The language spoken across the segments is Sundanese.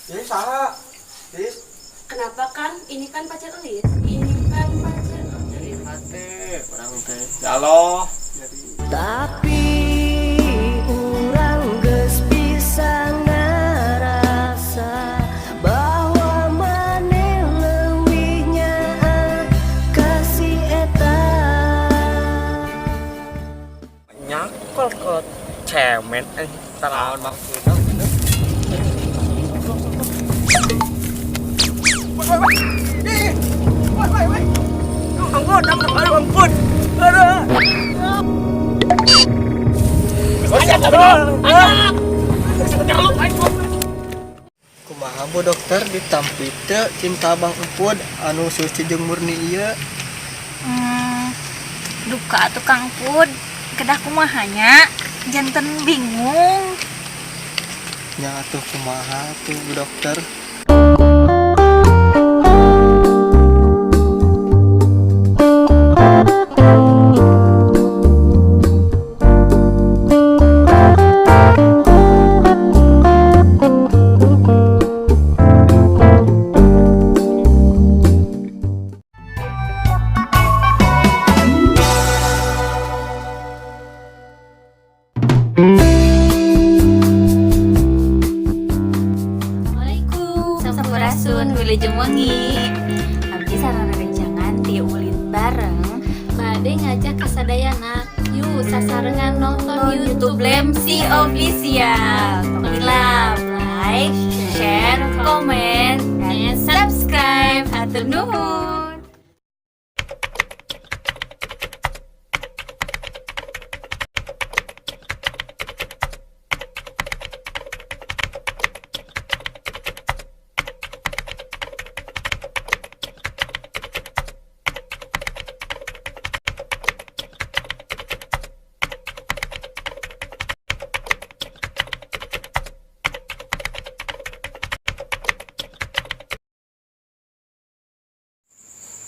Ini saha? Lis. Kenapa Kang? Ini kan pacar Elis. Ini kan pacar Nyeri Elis. hati, urang teh. Jalo. Nyeri. Tapi urang geus bisa ngarasa bahwa maneh leuwih nyaah ka si eta. Nyangkol ke cemen eh Naon maksudna? Ampun, ampun, aduh, ampun. Aduh. Kumaha Bu Dokter, ditampi teu cinta Bang Empud anu suci jeung murni ieu? Duka atuh Kang Pud, kedah kumaha nya, janten bingung. Nya atuh kumaha tuh Bu Dokter? Assalamualaikum, sampurasun, wilujeng wengi. Abdi sareng rerencangan di Ulin Bareng Bade ngajak kasadayana, yuk sasarengan nonton YouTube YouTube Lemsi Official. Tong hilap like, share, komen, dan subscribe. Hatur nuhun.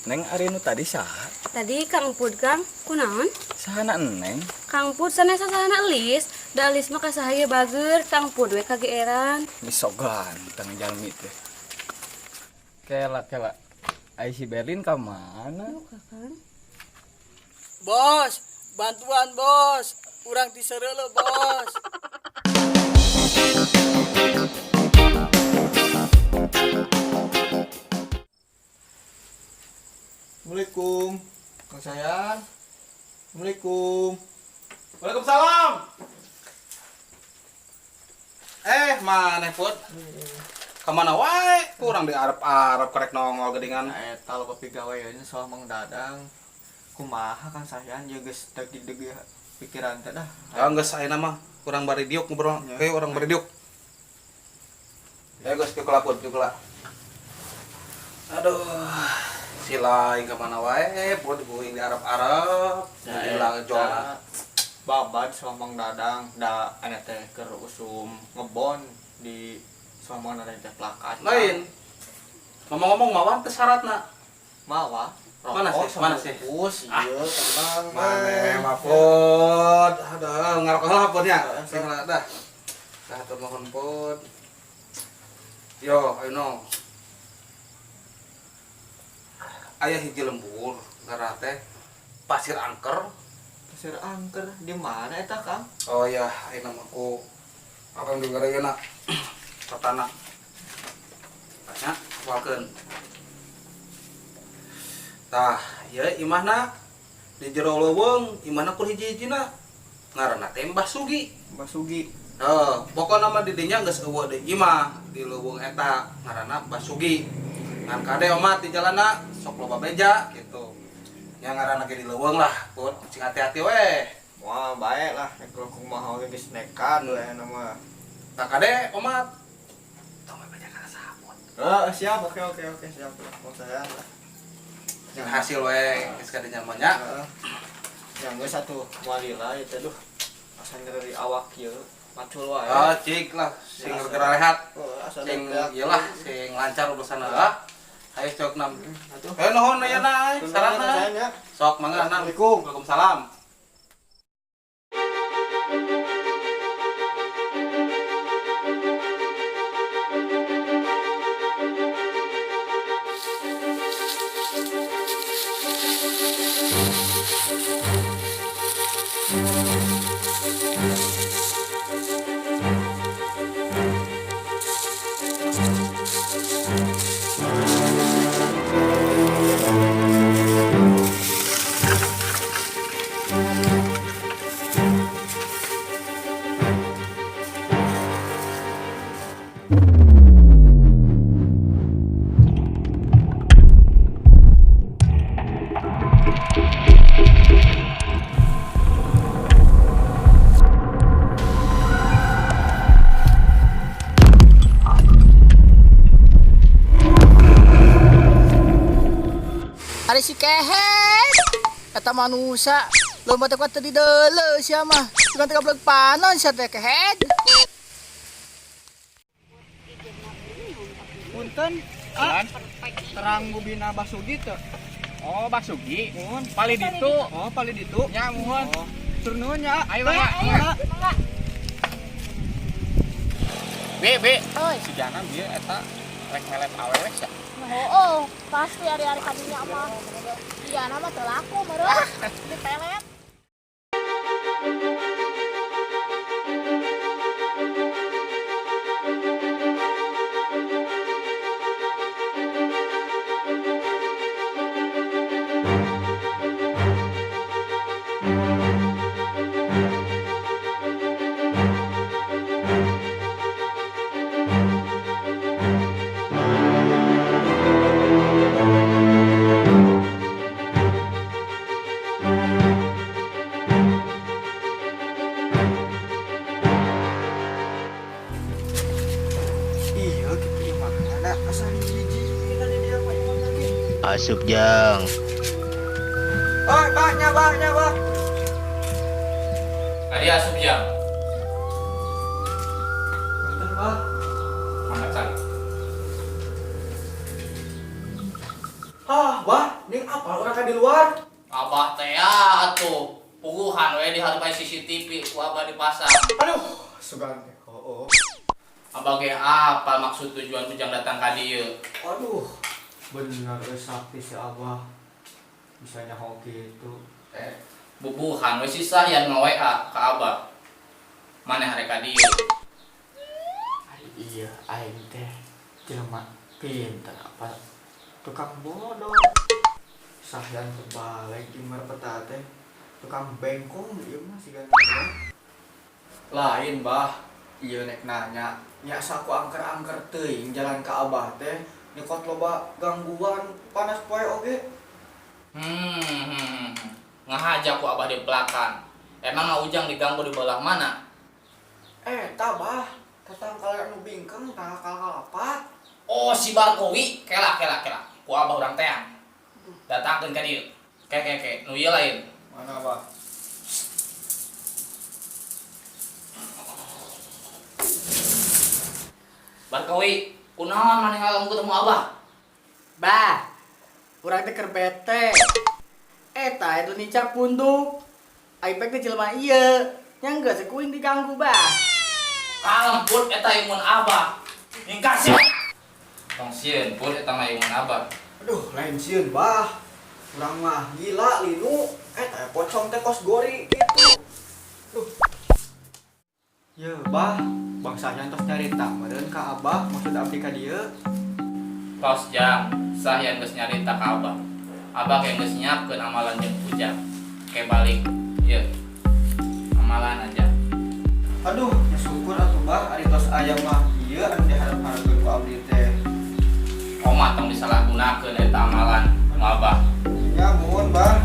Neng, ari nu tadi saha? Tadi Kang Pud, Kang, kunaon? Sahana Neng? Kang Pud sanes sasahana Elis, da Elis mah ka saha ge bager, Kang Pud we kageeran. Sok ganteng jalmi teh. Kela kela. Ai si Berlin ka mana? Kang. Bos, bantuan bos. Urang disereuleuh bos. Assalamualaikum. Kang Sayan. Assalamualaikum. Waalaikumsalam. Eh, maneh Put? Kemana wae? Kurang di Arab-Arab kerek nongol geuningan. Nah, eta loba pigawe nya soal Mang Dadang. Kumaha Kang Sayan ya geus deg-deg pikiran teh dah. Ya geus ayeuna mah kurang bari diuk ngobrol. Ya. Kayak orang bari diuk. Ya geus pieu Put, pieu. Aduh, si lain kemana wae, Put guing di Arab-Arab, Nah, hilang jona. Babad sama Mang Dadang da aya teh keur usum ngebon di sama Mang Dadang teh plakat. Lain. Ngomong-ngomong mawan teh syaratna. Mawa. Mana sih? Rokok Mana sih? sabungkus, ieu tenang. Mane mah Put. Aduh, ngarokok lah Put nya. Sing lah dah. Dah hatur nuhun Put. Yo, ayo no. Aya hiji lembur ngaranna teh Pasir Angker. Pasir Angker di mana eta Kang? Oh iya, ayeuna mah ku apa yang juga ayeuna petana. Tanya, hafalkeun. Tah, ieu imahna di jero leuweung, imahna kur hiji-hijina. Ngaranna teh Mbah Sugi. Mbah Sugi. Heuh, pokona mah di dinya geus eueuh deui imah di leuweung eta ngaranna Mbah Sugi. Ngan kade omat di jalanna sok loba beja gitu. Nya ngaranna ge di leuweung lah, Put. Sing hati-hati we. Wah, baik lah. Nek kumaha oge geus nekat we aya mah. Tah kade omat. Tong beja kana saha, Put. Eh, siap, oke oke oke, siap lah. Mau saya lah. Sing hasil we geus ka dinya mah nya. Heeh. Yang geus atuh moal lila ieu teh duh. Asa nyeri awak ieu, macul wae. Ah, cik lah, sing Ya, geura rehat. Oh, asa Sing ledak. ieu lah, sing lancar urusanna lah. Ayo cok nam. Atuh. Eh nuhun ayeuna euy, saranna. Saranna. Sok mangga nam. Assalamualaikum. Waalaikumsalam. Ari si kehet. Eta manusia. Lomba teh kuat teu dideuleu sia mah. Bukan teh goblok panon sia teh kehet. Punten, ah, terang bubina Basugi teu. Oh, Basugi. Muhun. Palih ditu. Oh, palih ditu. Nya muhun. Oh. Tur nuhun nya. Ayo, mangga. Mangga. B, B. Oi. Si Jana bieu eta rek melet awewe sia. Oh, pasti hari-hari kadinya mah. Iya, nama teu laku meureun. Dipelet. Iya, gitu imahna asa hiji di dia mah imah lagi. Asup jang. Oh, bah, nya bah, nya bah. Tadi asup jam. Punten, bah. Mangga cari. Ah, bah, ning apa orang kan di luar? Abah teh atuh puguhan we di hareupan CCTV ku abah dipasang. Aduh, sugan teh. Oh, oh. Abah ge apa maksud tujuan ujang datang ka dieu? Aduh, bener we sakti si Abah. Bisa nyaho gitu. Bubuhan we sisah yang nge-WA ka abah. Maneh arek ka dieu. Ari iya, aing teh jelema pinter apa tukang bodoh. Sahyan kebalik di merpeta teh tukang bengkong ieu mah siga lain bah. Iya nek nanya, nya saku angker-angker teuing jalan ka Abah teh nyekot loba gangguan panas poe oge. Hmm. Ngahaja ku abah di belakang. Emang ujang diganggu di belah mana? Tabah, tatangkal anu bingkeng tangkal kalapat. Oh, si Barkowi, kela kela kela. Ku abah urang teang. Datangkeun ka dieu. Ke ke ke, nu ieu lain. Mana bah? Barkowi, kunaon maneh ngaganggu ketemu abah? Bah, urang teh keur bete. Eta itu nincak punduk. Aing teh jelema ieu. Nya geus kuing diganggu bah. Kalem pun eta imun abah. Ningkat sih. Tong sieun pun eta mah imun abah. Aduh, lain sieun bah. Urang mah gila linu. Eta pocong teh kos gori gitu. Duh. Ye, bah, bangsanya tos nyarita meureun ka Abah maksud abdi ka dieu. Tos jang, sahyan geus nyarita ka abah. Abah ge geus nyiapkeun amalan jeung ujang. Ke balik. Ieu. Amalan aja. Aduh, ya syukur atuh bah ari tos aya mah ieu anu diharap-harapkeun ku abdi teh. Oma tong disalahgunakeun eta amalan nu abah. Ya muhun bah.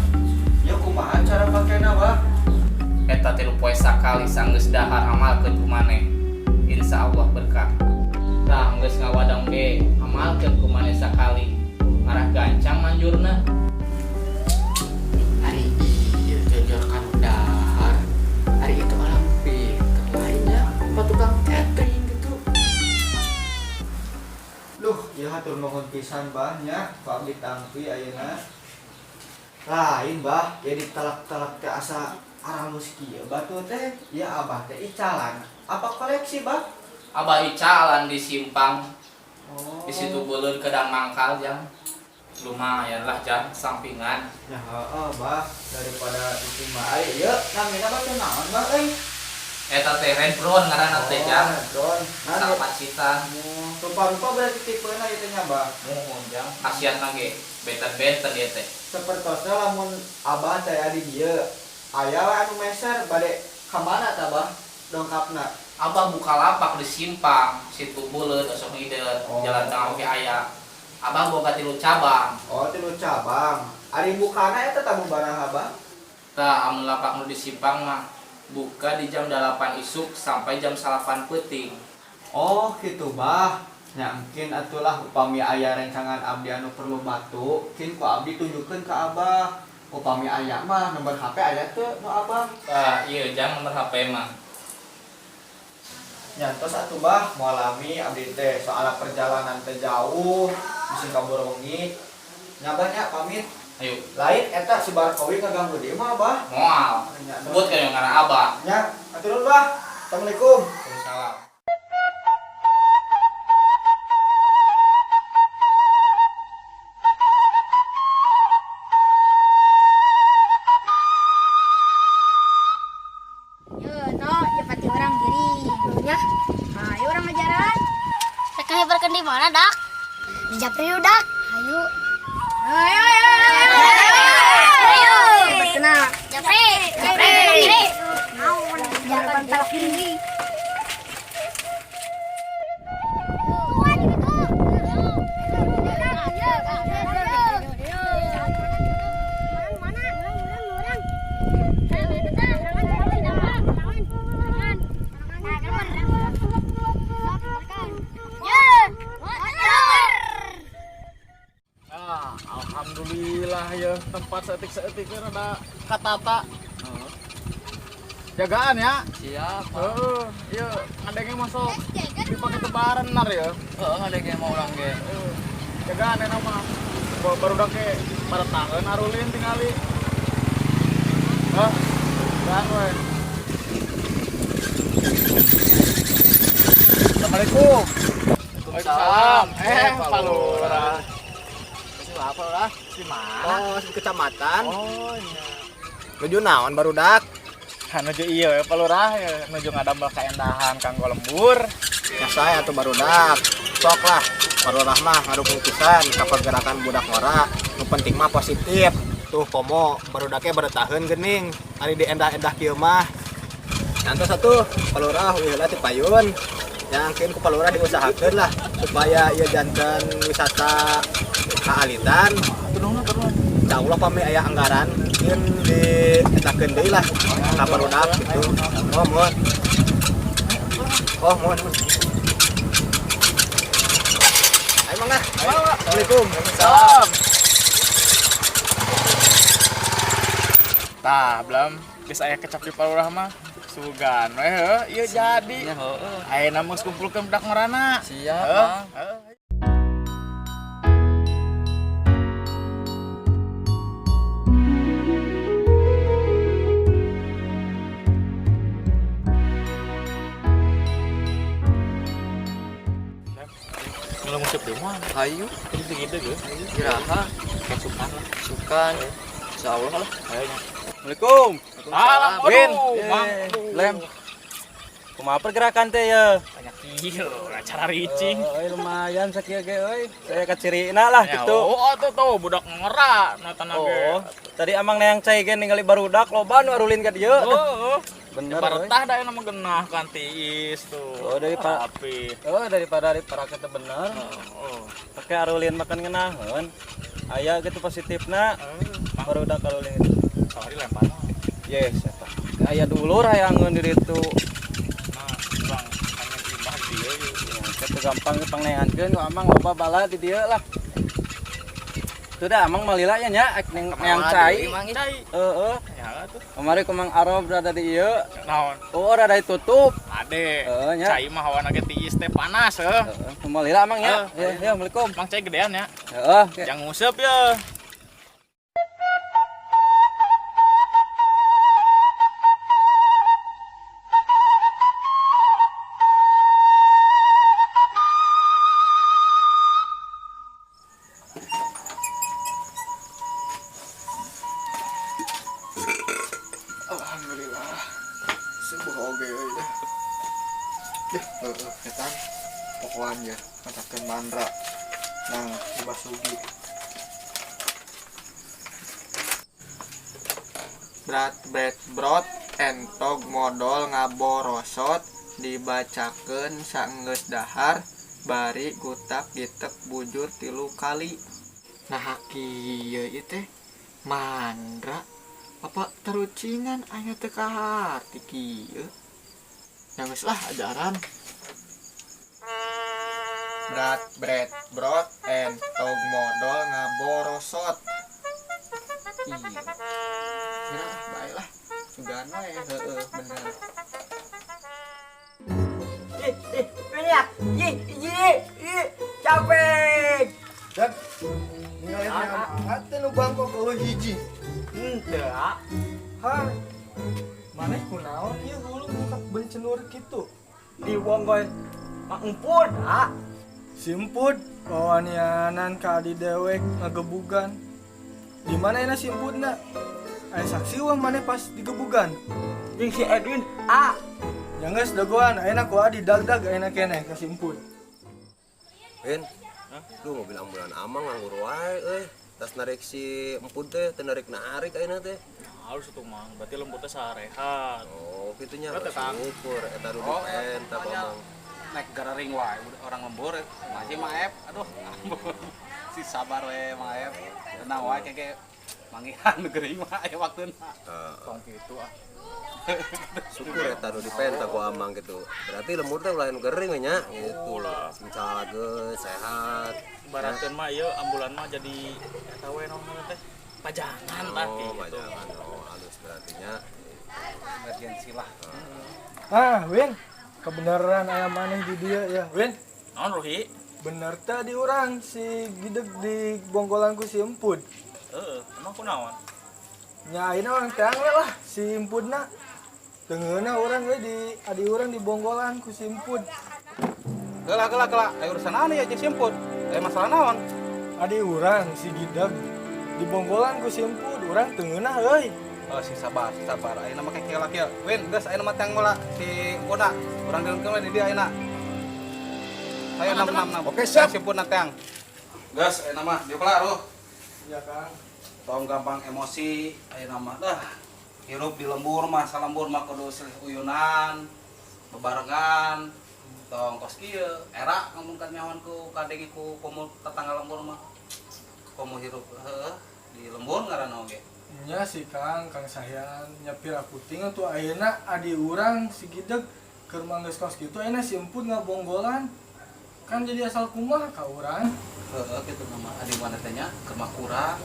Ya kumaha cara pakena bah? Eta 3 poe sakali sanggeus dahar amalkeun ku maneh. Insyaallah berkah. Tah geus ngawadang ge amalkeun ku maneh sakali. Ngarah gancang manjurna. Ari ieu jajor kanu dahar. Ari itu orang pinter lainnya apa tukang catering gitu. Duh, ya hatur nuhun pisan bah nya ku abdi tangpi ayeuna. Lain bah, ya ditelak-telak teh asa aralus kieu batu teh, ya abah teh icalan. Apa koleksi bah? Abah icalan di simpang. Oh. Di situ beuleun kedang mangkal jang. Lumayan lah jang sampingan. Ya heeh bah, daripada itu mah ai ieu namina batu naon bah euy? Eta teh Red Brown ngaranna teh jang. Red Brown. Nah, Asal Pacitan. Rupa-rupa berarti tipena ieu teh nya bah. Muhun jang, kasihan ge benten-benten ieu teh. Sapertosna lamun abah teh di dieu aya we anu meser bade ka mana tah bah dongkapna? Abah buka lapak di simpang Situ Buleud Osok Ngider, Oh. Jalan Tengah oge aya. Abah boga 3 cabang. Oh, 3 cabang. Ari bukana eta tamu baraha, Bah? Tah, amun lapak nu di simpang mah buka di jam 8 isuk sampai jam 9 peuting. Oh, gitu, Bah. Nya engkin atulah upami aya rencangan abdi anu perlu batu, kin ku abdi tunjukkeun ka Abah. Upami aya mah nomor HP aya teu nu Abah? Tah, ieu jang nomor HP mah. Nyantos atuh Bah, moal lami abdi teh soalna perjalanan teh jauh, bisi kabur wengi. Nya Bah nya pamit. Ayo. Lain eta si Barkowi ngaganggu deui mah, Bah. Moal. Sebut ka yang ngaran Abah. Nya, atur nuhun, Bah. Assalamualaikum. Waalaikumsalam. Yo, no, japati orang diri. Ya. Ayo orang ngajaran. Rek ngahibarkeun di mana, Dak? Di Japri yuk, Dak. Ayo. Ayo, ayo, ayo, ayo. Ayo. Kena. Japri. Japri. Japri. Jangan pelok kiri. Ah, alhamdulillah ya tempat seetik-seetiknya rada katata. Jagaan ya. Siap. Heeh, iya ngadenge masuk dipakai tebaran nar ya. Heeh, ngadenge mau urang ge. Heeh. Jagaan enak mah. Baru udah ke pada tangan arulin tingali. Hah? Jagaan we. Assalamualaikum. Waalaikumsalam. Pak Lurah. Apa lah? Di mana? Oh, di kecamatan. Oh, iya. Nuju naon barudak? Ha, nuju iya ya Pak Lurah ya, nuju ngadamel kaendahan kanggo lembur. Ya saya tuh barudak. Sok lah, Pak Lurah mah ngadukung pisan ka pergerakan budak ngora. Nu penting mah positif. Tuh komo barudaknya bertahan gening. Ari di endah-endah kieu mah. Nanti satu Pak Lurah uih heula ti payun. Yang kin ku Pak Lurah diusahakeun lah supaya ieu janten wisata kaalitan. Insya Allah pami aya anggaran mungkin dietakeun deui lah ka barudak gitu. Oh, mohon. Oh, mohon. Ayo mangga. Assalamualaikum. Waalaikumsalam. Tah, belum geus aya kecap di Pak Lurah mah. Sugan we heuh, ieu jadi. Ya heeh. Ayeuna mah geus kumpulkeun budak ngorana. Siap, Heuh, Bang. heuh. Kalau musik di mana? Hayu, Ini segitu ge. iraha, Kayak sukan lah. sukan. Insyaallah lah. Assalamualaikum. Salam, Win. aduh, Mang. Lem. Kumaha pergerakan teh ya? Banyak kieu, acara ricing. Euy, lumayan sakieu ge euy. Saya kacirina lah Ya, gitu. oh, tuh tuh budak ngora nonton ge. Oh, tadi amang neang cai ge ningali barudak loba nu arulin ka dieu. Oh, Bener. euy. Baretah da aya mah genah kan tiis tuh. Oh, dari Pak. Rapi. Oh, daripada dari para teu bener. Oh, Pakai arulin makan ngeunaheun. Aya gitu positifna. Barudak arulin. Sorry lempar. Yes, eta. Aya dulur hayangeun di ditu. Nah, bang, pengen imah di dieu. Ya, itu gampang pangneankeun ku amang loba bala di dieu lah. Tuh dah amang malila ya nya ek neang cai. Cai. Heeh. Ya tuh. Kemarin ku Mang Arob rada di ieu. Naon? Oh, rada ditutup. Ade. Heeh, nya. Cai mah hawana ge tiis teh panas heuh. Heeh, malila amang ya. Ya, ya, Assalamualaikum. Mang cai gedean ya. Heeh, oke. Jangan nguseup ya. Alhamdulillah. Subuh oge euy deh. Deh, heueuh eta pokoan ya, ngatakeun mantra nang Basugi. Brat bet brot entog modol ngaborosot Dibacakeun saenggeus dahar bari gutak gitek bujur 3 kali. Nah kieu ieu teh mandra apa terucingan aya teu kaharti kieu. Ya geus lah ajaran. Brat bret brot entog modol ngaborosot. Iya. Ya baiklah. Sugana ya heeh bener. Ih, ih, minyak. Ih, ih, ih, capek. Dan ningali ate nu bangkok eueuh hiji. Henteu, ah. Har. Maneh kunaon ieu hulu buka bencenur kitu? Di wong goy Mak Empud, ah. Si Empud wawanianan ka adi dewek ngagebugan. Di mana enak si Empudna? Aya saksi wah maneh pas digebugan. Jeung si Edwin, ah. Ya geus dagoan, ayeuna ku adi dag-dag ayeuna keneh ka si Empud. Win, lu mobil ambulan amang nganggur wae euy. Tas narik si Empud teh, teu narik-narik ayeuna teh. Halus tuh mang, berarti lembutnya sarehat. Oh, kitunya syukur eta nu dipenta ku amang. Naik gararing wae orang lembur masih maep, aduh ampun. Si sabar we maep. Tenang wae keke manggihan geuring mah aya waktuna. Tong kitu ah. Syukur eta nu dipenta ku amang gitu. Berarti lembur teh ulah nu gering we nya gitu. Sing calageus sehat. Ibaratkeun mah ieu ambulan mah jadi eta we naon teh pajangan tah Oh, gitu. pajangan. Oh, halus berarti nya. Emergensi lah. Ah, Win, kebenaran ayam maneh di dia ya, Win. Naon Ruhi? Bener tadi urang si gideg di bonggolanku si Empud. Heeh, emang kunaon? Nya ayeuna urang teang we lah si Empudna. Tengeuna urang we di adi urang di bonggolan ku si Empud. Geula geula geula, aya urusan naon ya jeung si Empud? Aya masalah naon? Adi urang si gideg di bonggolan ku si Empud, urang tengeuna euy. Oh, si sabar, si sabar. Ayeuna mah keke laki. Win, geus ayeuna mah teang bola si Empudna. Urang diunkeun we di dieu ayeuna. Ayo 6 6 6. Oke, siap. Si Empudna teang. Geus ayeuna mah dieu kelar ruh. Ya, Kang. Tong gampang emosi ayeuna mah dah. Hirup di lembur mah, salembur mah kudu silih uyunan, bebarengan. Tong kos kieu, era ngomong ka nyawan ku kadenge ku komo tetangga lembur mah. Komo hirup heueuh di lembur ngaranna oge. Nya sih Kang, Kang Sahyan nyapir aku tinggal tuh ayeuna adi urang si gideg keur manggeus kos kitu ayeuna si Empud ngabonggolan. Kan jadi asal kumaha ka urang. Heeh kitu nama adi mana teh nya keur mah kurang.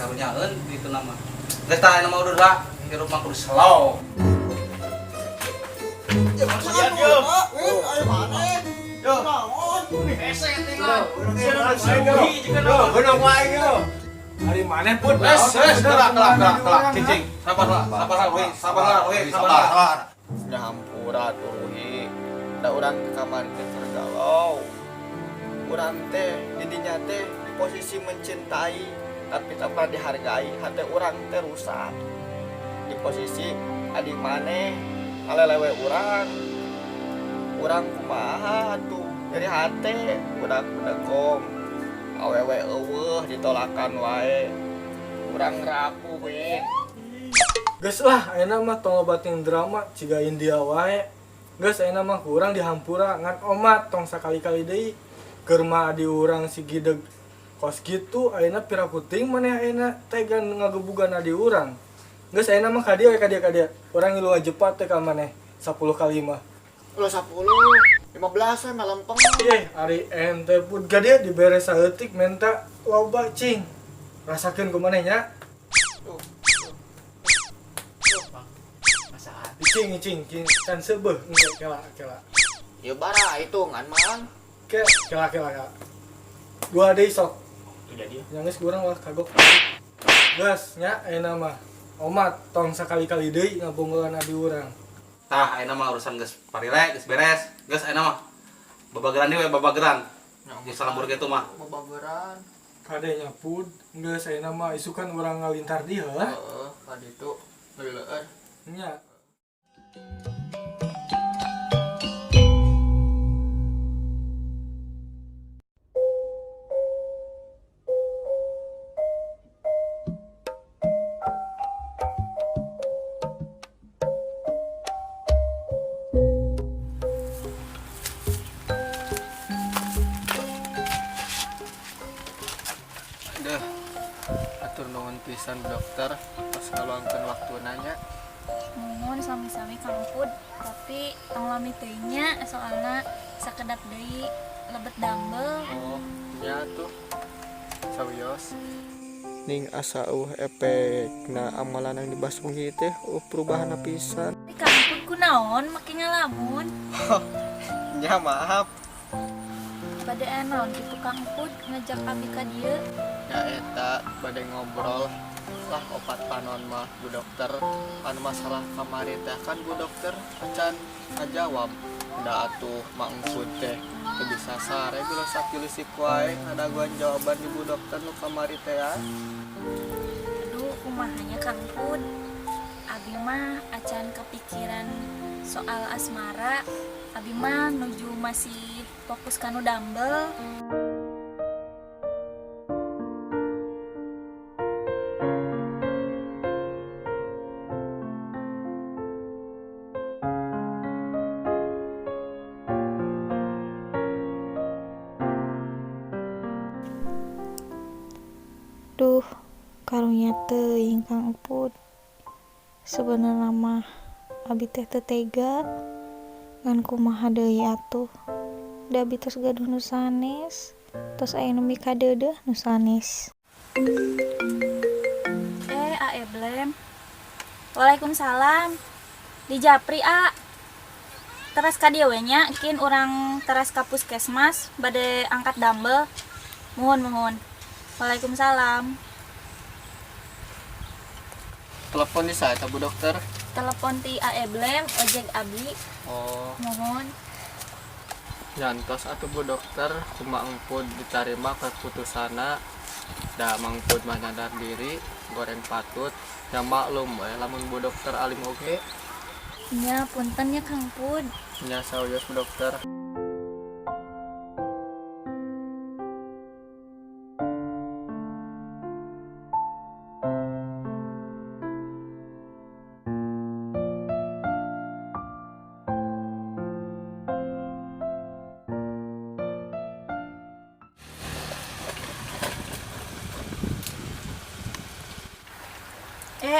Karunyaeun ditu nama. Geus tah ayeuna mah udah lah, hirup mah kudu slow. Hari mana pun? Wes, wes, kelak, kelak, kelak, kelak, cicing. Sabar lah, sabar lah, Ruhi, sabar lah, Ruhi, sabar lah. Nya hampura tuh Ruhi. Da urang ke kamar teh keur galau. Urang teh didinya teh di posisi mencintai tapi tak pernah dihargai, hati urang teh rusak. Di posisi adik maneh alelewe urang. Urang kumaha atuh dari hate urang bedegong. Awewe eueuh ditolakan wae. Urang rapuh we. Geus lah, ayeuna mah tong lobating drama ciga India wae. Geus ayeuna mah ku urang dihampura ngan omat tong sakali-kali deui. Keur mah adi urang si gideg kos kitu ayeuna pira kuting maneh ayeuna tega ngagebugan adi urang. Geus ayeuna mah ka dieu we ka dieu ka dieu. Urang ngilu ngajepat teh ka maneh 10 kali mah. Ulah 10, 15 we mah lempeng. Ih, ari ente pun ka dieu dibere saeutik menta loba cing. Rasakeun ku maneh nya. Masa hati. Cing cing cing can seubeuh engke kela kela. Ya bara hitungan mang. Ke kela kela kela. Dua deui sok. Itu jadi. Yang geus kurang lah kagok. Geus nya ayeuna mah. Omat tong sakali-kali deui ngabonggolan adi urang. Tah, ayeuna mah urusan geus parile, geus beres. Geus ayeuna mah. Babageran deui we babageran. Geus salembur kitu mah. Babageran. Kade nya pud, geus ayeuna mah isukan urang ngalintar dieu lah. Heeh, ka ditu leuleun. Nya. Hatur nuhun pisan Bu Dokter tos ngaluangkeun waktuna nya. Muhun sami-sami Kang Pud, tapi tong lami teuing nya soalna sakedap deui lebet damel. Oh, nya tuh. Sawios. Ning asa efekna amalan yang dibasuhi teh perubahan pisan. Kang Pud kunaon make ngalamun? Nya maaf. Bade naon kitu Kang Pud ngajak abi ka dieu? Ya eta bade ngobrol lah opat panon mah Bu Dokter anu masalah kamari teh kan Bu Dokter acan ngajawab da atuh Mang Pud teh teu bisa sare bila sakilisik wae ngadaguan jawaban di Bu Dokter nu kamari teh ya. Aduh, kumaha nya Kang Pud? Abi mah acan kepikiran soal asmara. Abi mah nuju masih fokus kanu damel. Duh, karunya teuing Kang Pud. Sebenarna mah abi teh teu tega ngan kumaha deui atuh. Da abi tos gaduh nu sanes, tos aya nu mikadeudeuh nu sanes. A Eblem. Waalaikumsalam. Di Japri, A. Teras ka dieu we nya, kin urang teras ka puskesmas bade angkat damel. Muhun muhun. Waalaikumsalam. Telepon di saya Bu Dokter. Telepon ti A Eblem, ojek abi. Oh. Muhun. Nyantos atuh Bu Dokter kumaha Engpud diterima keputusanna da Mang Pud mah nyadar diri goreng patut ya maklum we lamun Bu Dokter alim oge. Nya punten nya Kang Pud. Nya sawios Bu Dokter.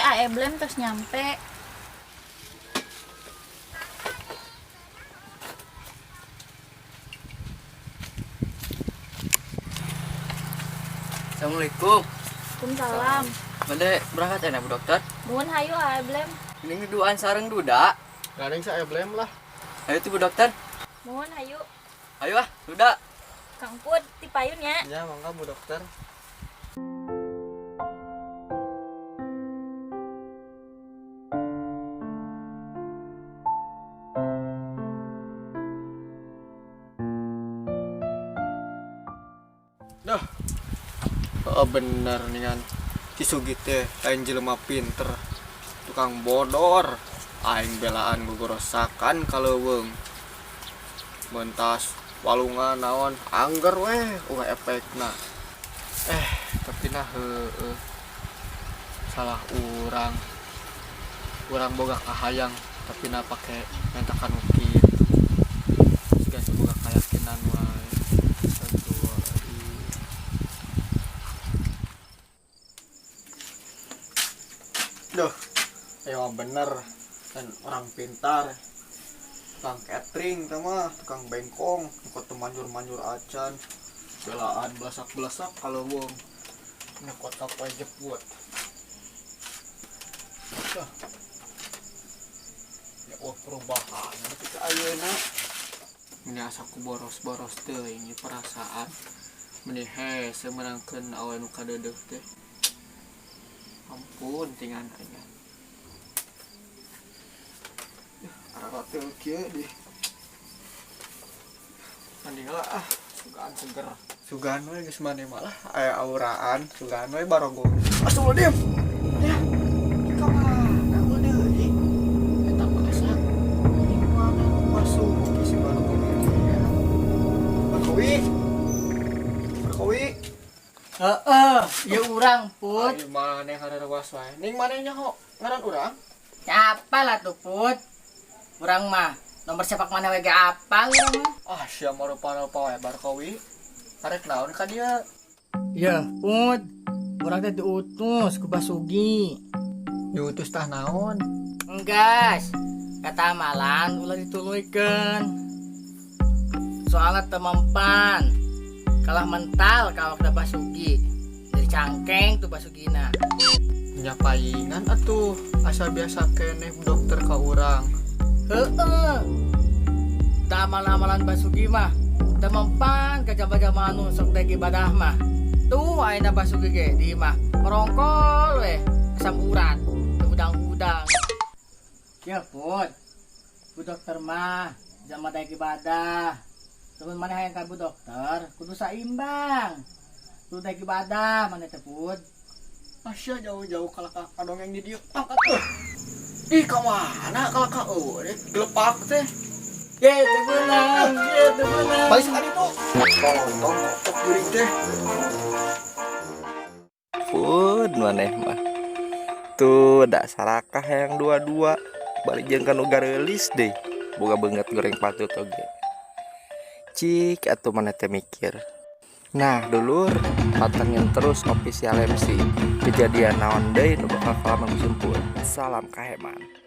A Eblem terus nyampe. Assalamualaikum. Waalaikumsalam. Bade berangkat ya Bu Dokter? Muhun hayu A Eblem. Ini duaan sareng duda. Gandeng sa Eblem lah. Ayo tuh Bu Dokter. Muhun hayu. Ayo ah, duda. Kang Pud tipayun ya. Ya, mangga Bu Dokter. Dah. Oh, bener nih kan. Cisugi teh lain jelema pinter. Tukang bodor. Aing belaan gugorosakan kaleuweung. Mentas walungan naon angger weh ulah efekna. Tapi nah heueuh. Salah urang. Urang boga kahayang tapi nah pake mentakan kitu. Siga boga keyakinan wae. Duh, ayo bener dan orang pintar, tukang catering mah, tukang bengkong, nyokot manjur-manjur acan, belaan belasak-belasak kalau wong nyokot kapoe jeput. Duh. Ya wah perubahan ketika ayeuna meni asa ku boros-boros teuing ieu perasaan meni hese meunangkeun awe nu kadeudeuh teh. Ampun tingan aing. Arah teu kieu di. Mending lah ah, sugaan seger. Sugaan we geus mane mah lah aya auraan, sugaan we barogo. Astagfirullahaladzim. Ya. Ka mana eueuh deui? Eta mah asa. Di mana nu masuk si barogo ya. Barkowi. Barkowi. Heeh, ya urang Put. Ayo maneh harerewas wae. Ning maneh nyaho ngaran urang? Siapa lah tuh Put? Urang mah nomor sepak mana we ge apal urang mah. Ah, sia mah rupa-rupa wae Barkowi. Arek naon ka dia? Ya, Put. Urang teh diutus ku Basugi. Diutus tah naon? Enggas. Kata amalan ulah dituluykeun. Soalnya teu mempan. Kalah mental ka awak da Basugi. Jadi cangkeng tuh Basugina. Nya paingan atuh, asa biasa keneh dokter ka urang. Heeh. Da amal-amalan Basugi mah teu mempan ka jama-jama anu sok dek ibadah mah. Tuh ayeuna Basugi ge di imah merongkol weh, asam urat, teu udang-udang. Ya Put, bu dokter mah jama daek ibadah. Temen maneh hayang ka bu dokter, kudu saimbang. Kudu daek ibadah maneh teh, Put. Asya jauh-jauh kalah ka dongeng di dieu. Angkat tuh. Ih, ka mana kalah ka eueuh gelepak teh. Ye, teu beunang, ye teu beunang. Balik sekali tuh. Tonton tok jurig teh. Pun maneh mah. Tuh dak sarakah yang dua-dua. Balik jeung kanu gareulis deh. Boga beungeut goreng patut oge. Cik atuh maneh teh mikir. Nah, dulur, pantengin terus official MC. Kejadian naon deui nu bakal kalaman kusimpul. Salam kaheman.